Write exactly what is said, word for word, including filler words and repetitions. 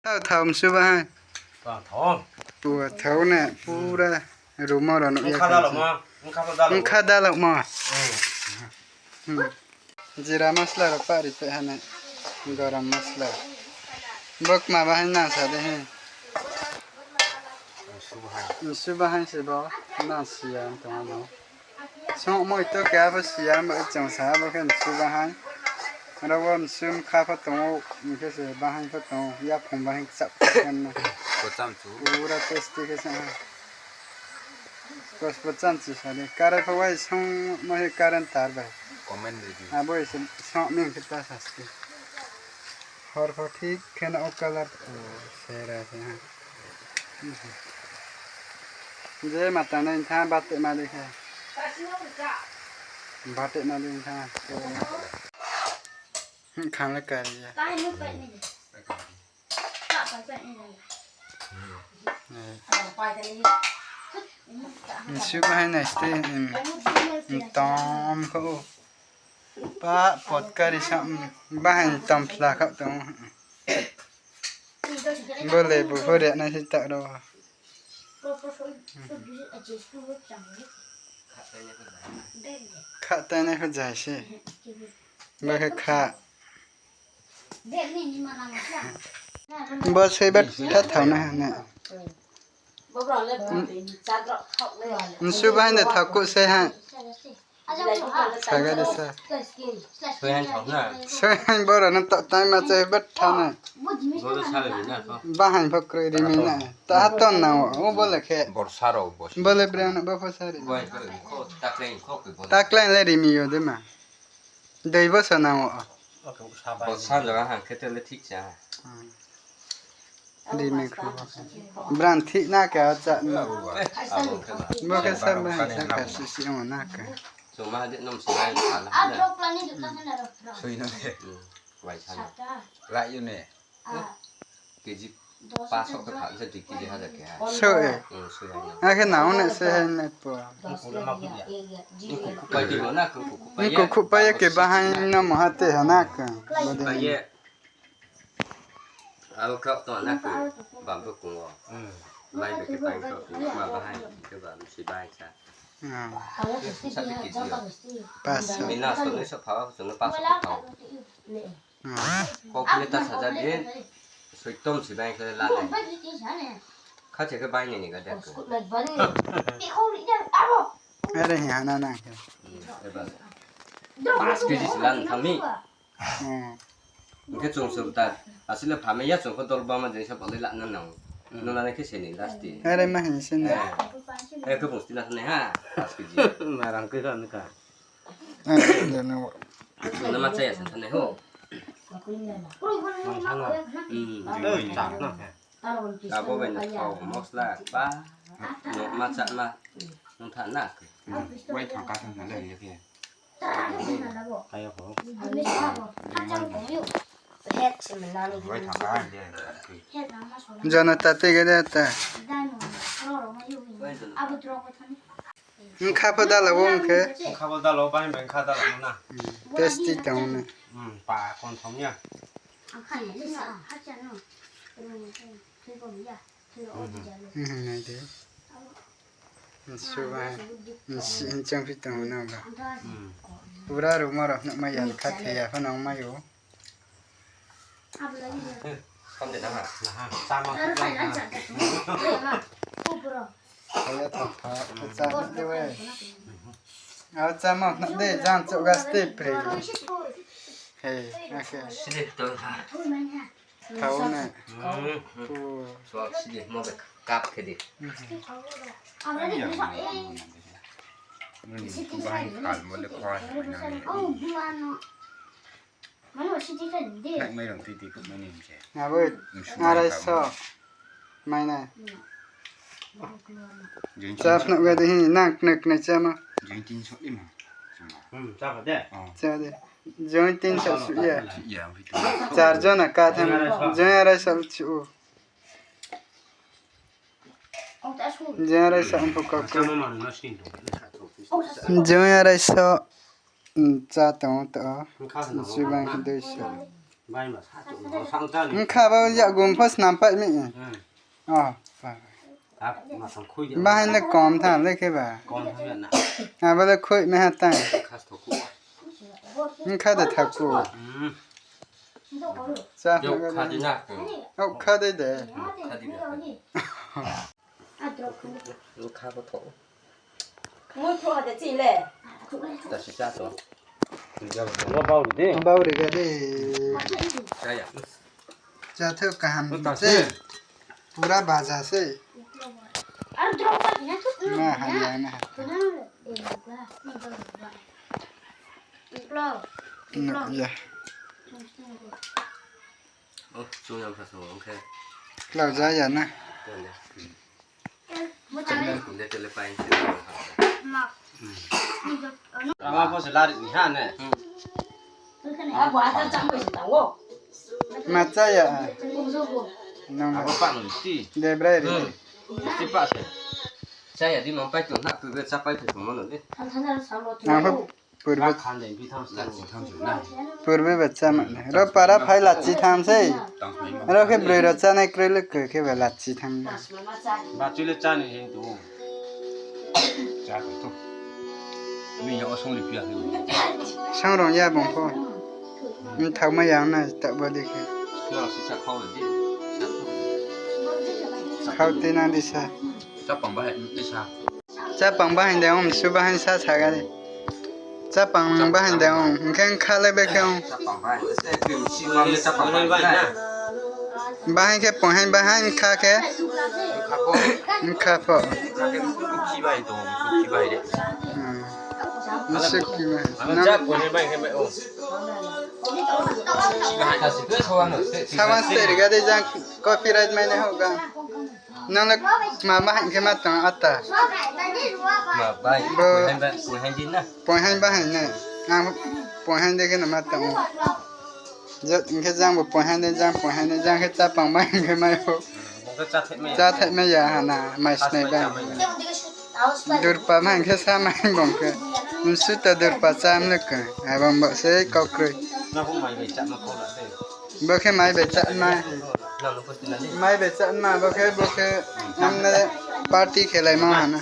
Tao thao msu ba hai. Pua thao ne pura rumo rao nuh ya kha. Bkha dalamo. Jira masla rao pari pe ha ne. Garam masla. Bo kma ba hai nang sa de hai. Msu ba hai se bo nang si ya tong ano. Songmoi to keha pho si ya, bo chung sa bo khe msu ba hai. Aro wo msu bkha pho tong ou, hing khe se ba hai pho tong ou, yaphung ba hai kchap khe no. Pura tasty khe sa ha. Kos bo chamchi sa di, karai pho wai songmo he current tar bai. Abo se song ming khe ta sa sti. Hor pho thik khe no o colour pho sera se ha. Je mata nai tha bate ma di khe. Bate ma di tha. Khang le kari ya. Msu ba hai nai ste, tom kho. Pa pot kari sa, ba hai tom phla kha tong. Bo lebu pho ri nai se ta ro. Kha tai nai pho jai se. Ba khe kha. Bo soi ba tha thao na ha na. Msu ba hai de thao kuh se ha. Saga de sa. Soi hai boro no ta tai ma chai ba tha na. Ba hai pho kroi ri mi na. Ta ha ton na o bo le khe. Bo le brang no bo pho sa ri. Taklai le ri mi yo de ma. Dei bo sa nang o. Bo sa jaga ha khe te le thik cha. Ri mi khu. Bran thik na ka cha. Bo khe sa ma sa ka si si o na ka. Chung ma de nom si bai pha la. Soi na de. Bai sa na. Lai yo ne. K G. Paso khe pha se dui K G hajar khe ha. So e. Akhe nang ne se hai ne po. Pai di mo na khe kuku pai ye. Kuku pai ye ke bahai no mo ha te ha na khe. Pai ye. Abo khe to na khe bambu kung o. Bai be khe pai khe ma bahai khe ba si bai sa. Sa de K G o. Paso. Bini so ni so pha ba chung no paso khe pha o. Kok le ta saja di, soitom si bai khe la nai. Khacha khe bai nai ni ga de. Are hi hana na khe. Eba. Paanch K G si la nai thang mi. Hing khe chung sub ta, asile pha mai ya chung khe dol ba ma jeng sa bo le la na nang. No la nai khe se ni last di. Are ma hin se ni. Eh, khe bung sti na nai ha, paanch K G. Marang khe sa ni kha. Nung no ma chaya se thanai ho. Abo bai no thao mosla ba. No ma cha ma. Nung tha na. Wai thang ka thang na le ye khe. Kaya pho. Wai thang ka le. Jana tate gede ta. Bkha pho dala wo ong khe. Bkha pho dala wo, bahai bai bkha dala mo na. Tasty tong na. Pa kon thom ya. Nai de. Nsu ba. Nsi nchang phi tong na ba. Pura ruma rao nuh mai ya kha the ya pho nang mai o. Samde na ha. Kaya thang pha, cha de we. Abo chama na de, jang chouh ga ste pre. He, ake. Side to ha. Thao na. Pu. Suak side mo be kap khe di. Abo arai so. Mai nai. Cha phnuh ga di hi, nang knoi knoi cha ma. Cha de. Join tin so su ya. Char jona ka tham. Join arai so chu. Join arai so pho ka ko. Join arai so. Cha tong to. Nsu ba khe dui so. Bkha bo yakgu pho snam pai mi. O, pa. Bahai le kom tha le khe ba. Abo le khui mi ha tang. Bkha de thaku. Chá kha di na. Au kha dei de. Kha bo tho. Mui pho ha de chi le. Ta si chá to. Bau ri ga de. Chá ya. Chá thou kaham se. Pura baja se. Ma ha ya na. No, ya. Klau ja ya na. Ama pho se lari ni ha ne. Ma chá ya. Nang abo pa no ti. De brai ri. Ti pa se. Chá ya di mang pai tu na tu de chá pai tu mo no de. Nang pho Purbe. Purbe ba chá ma ne. Ro para phai lachi tham sei. Ro khe broi ro chánai kroi le khe ba lachi tham. Ba chui le chá ni hing tu. Chá tu. Mi ya o song ri pia. Song rong ya bung pho. Mthao ma yang na ta bo di khe. Khau ti na di sa. Chá pang bahai de ong, msu bahai sa sa ga di. Chá pang bahai de ong, hing khe bkha le be khe ong. Bahai khe poihai bahai bkha khe. Bkha pho. Msu khe bahai. Sawan steri ga di jang copyright mai nai houh ga. Nang le ma bahai khe ma tong ata. Poihai bahai ne. Ang poihai de khe no ma tong. Jat hing khe jang bo poihai de jang poihai de jang khe chá pang bahai khe mai ou. Cháthai mai ya ha na mai snai ba. Durpa ma hing khe sa mai bung khe. Msu ta durpa chá mle khe. Abang bo se kau kroi. Bo khe mai bai chá ma. Mai bai chá ma bo khe bo khe. Ang le party khe lai ma ha na.